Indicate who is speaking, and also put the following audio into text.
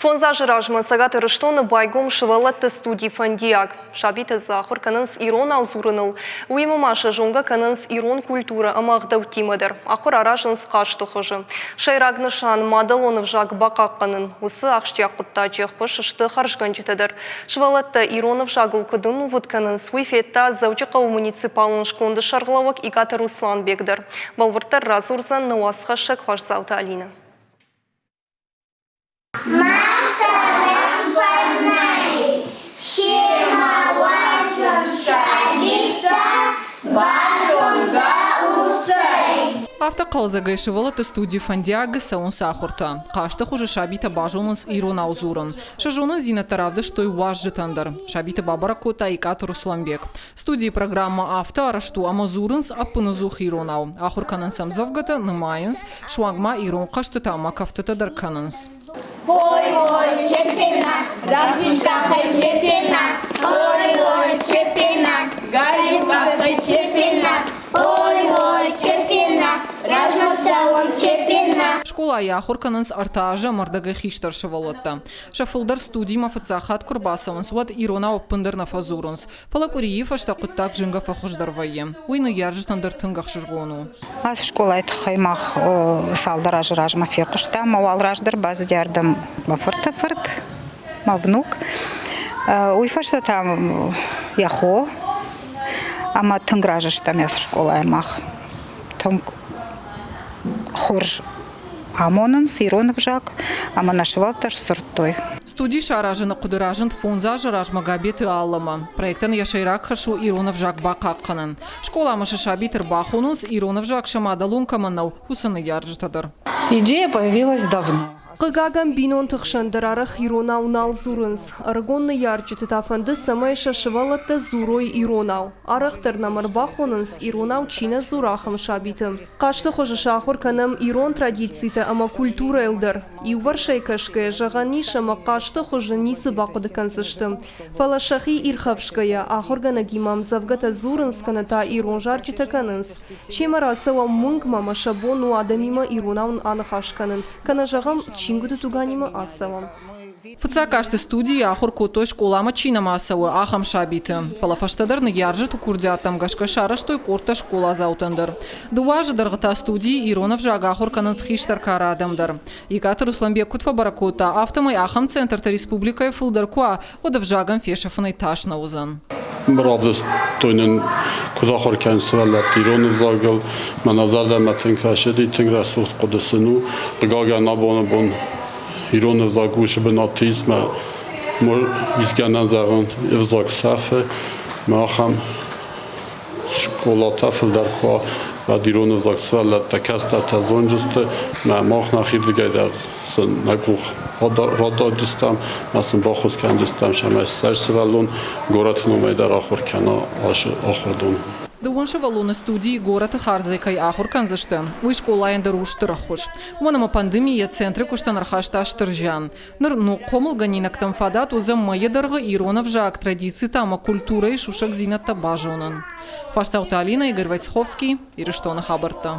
Speaker 1: Фондз азы размӕ Цӕгат Ирыстоны байгом сывӕллӕтты студи «Фӕндиаг». Сабитӕ дзы ахуыр кӕнынц иронау дзурыныл, уыимӕ ма сӕ зонгӕ кӕнынц ирон культурӕ ӕмӕ ӕгъдӕуттимӕ дӕр. Ахуыр аразынц хъазты хуызы. Сӕйраг нысан – мадӕлон ӕвзаг бахъахъхъӕнын. Уыцы ахсджиаг хъуыддаджы ӕххуыс сты хӕрзгӕнджытӕ дӕр. Сывӕллӕттӕ ирон ӕвзагыл куыд ӕнувыд кӕнынц, уый федта Дзӕуджыхъӕуы муниципалон сконды сӕргълӕууӕг Икъаты Русланбег дӕр. Бӕлвырддӕр радзурдзӕн нӕ уацхӕссӕг Хуасдзауты Алинӕ.
Speaker 2: Мӕ фӕрнӕй семӕ уарзон сабитӕ базонгӕ усӕй.
Speaker 3: Афтӕ хъӕлдзӕгӕй сывӕллӕтты студи фӕндиаг цӕуынц ахуыртӕ. Хъазты хуызы сабитӕ базонынц иронау дзурын. Сӕ зонындзинӕдтӕ равдыстой уазджытӕн дӕр. Сабиты бабӕрӕг кодта Икъаты Русланбег. Студийы программӕ афтӕ арӕзт у, ӕмӕ дзурынц ӕппынӕдзух иронау. Ахуыр кӕнынц ӕмдзӕвгӕтӕ, нымайынц, суанг ма ирон хъӕзтытӕ ӕмӕ кӕфтытӕ дӕр кӕнынц.
Speaker 2: Ой, ой, чепена, рахиз къахӕй чепена, ой, ой, чепена, галиу къахӕй чепена, ой, ой, чепена, размӕ цӕуӕм чепена.
Speaker 3: Скъолайы ахуыр кӕнынц ӕртӕ азы ӕмӕ ӕрдӕгӕй хистӕр сывӕллӕттӕ. Сӕ фылдӕр студимӕ фыццаг хатт куы рбацӕуынц, уӕд иронау ӕппындӕр нӕ фӕдзурынц. Фӕлӕ къуырийы фӕстӕ хъуыддаг зынгӕ фӕхуыздӕр вӕййы. Уый ныййарджытӕн дӕр тынг ӕхсызгон у.
Speaker 4: Ацы скъолайы тыххӕй мах цалдӕр азы размӕ фехъуыстам. Мӕ уал раздӕр бацыди ардӕм мӕ фырты фырт, мӕ внук. Уый фӕстӕ та йӕ хо. Ӕмӕ тынг разы стӕм ацы скъолайы мах. Тынг хорз амонынц ирон ӕвзаг ӕмӕ нӕ сывӕллӕттӕ сдзырдтой.
Speaker 3: Студи саразыны хъуыды разынд фондз азы размӕ Габеты Алламӕ. Проектӕн йӕ сӕйраг хӕс у ирон ӕвзаг бахъахъхъӕнын. Скъоламӕ сӕ сабиты ӕрбахонынц, ирон ӕвзаг сӕ мадӕлон кӕмӕн нӕу, уыцы ныййарджытӕ дӕр.
Speaker 5: Идея появилась давно.
Speaker 1: Хъыгагӕн, бинонты хсӕн дӕр арӕх иронау нал дзурынц. Ӕрыгон ныййарджыты та фӕнды, цӕмӕй сӕ сывӕллӕттӕ дзурой иронау. Арӕхдӕр нӕм ӕрбахонынц, иронау чи нӕ дзуры, ахӕм сабиты. Хъазты хуызы сахуыр кӕнӕм ирон традицитӕ ӕмӕ культурӕйыл дӕр. Иуварсӕй кӕсгӕйӕ, зӕгъӕн ис, ӕмӕ хъазты хуызы ницы бахъуыды кӕндзысты. Фӕлӕ сӕхи ирхӕфсгӕйӕ, ахуыргӕнӕгимӕ ӕмдзӕвгӕтӕ дзурынц кӕнӕ та ирон зарджытӕ кӕнынц. Семӕ рацӕуӕм уынгмӕ ӕмӕ сӕ бон у адӕмимӕ иронау аныхас кӕнын, кӕнӕ, зӕгъӕм, чингуыты туганимӕ ацӕуӕм.
Speaker 3: Фыццаг азты студийы ахуыр кодтой скъоламӕ чи нӕма цӕуы, ахӕм сабиты. Фӕлӕ фӕстӕдӕр ныййарджыты курдиаттӕм гӕсгӕ сарӕзтой къордтӕ скъоладзаутӕн дӕр. Дыууӕ азы дӕргъы та студийы ирон ӕвзаг ахуыр кӕнынц хистӕр кары адӕм дӕр. Икъаты Русланбег куыд фӕбӕрӕг кодта, афтӕмӕй ахӕм центртӕ республикӕйы фылдӕр куы уа, уӕд ӕвзагӕн фесӕфынӕй тас нӕ уыдзӕн.
Speaker 6: Равдыстой нын, куыд ахуыр кӕнынц сывӕллӕтты ирон ӕвзагыл. Мӕнӕ зӕрдӕмӕ тынг фӕцыди, тынг рӕсугъд хъуыды сын у. Хъыгагӕн, абоны бон ирон ӕвзаг уыцы бынаты ис, мӕ исгӕнӕн зӕгъын, ӕвзаг сӕфы. Мӕ ахӕм скъолатӕ фылдӕр куы уа, уӕд ирон ӕвзаг сывӕллӕттӕ, кӕстӕртӕ зондзысты. Мӕ мах нӕхирдыгӕй дӕр сын нӕ къух радавдзыстӕм, мӕ сын баххуыс кӕндзыстӕм, цӕмӕй сӕ сывӕллон горӕты номӕй дӕр ахуыр кӕна ахуырдон.
Speaker 3: Дыууын сывӕллоны студийы горӕты хардзӕй кӕй ахуыр кӕндзысты, уый скъолайӕн дӕр у стыр ӕххуыс. Уымӕн ӕмӕ пандеми йӕ центры куыстӕн ӕрхаста стыр зиан. Ныр ног хъомылгӕнинӕгтӕм фадат уыдзӕн мӕйы дӕргъы ирон ӕвзаг, традицитӕ ӕмӕ культурӕйы сусӕгдзинӕдтӕ базонын. Хуасдзауты Алинӕ, Игорь Войцеховский, Ирыстоны хабӕрттӕ.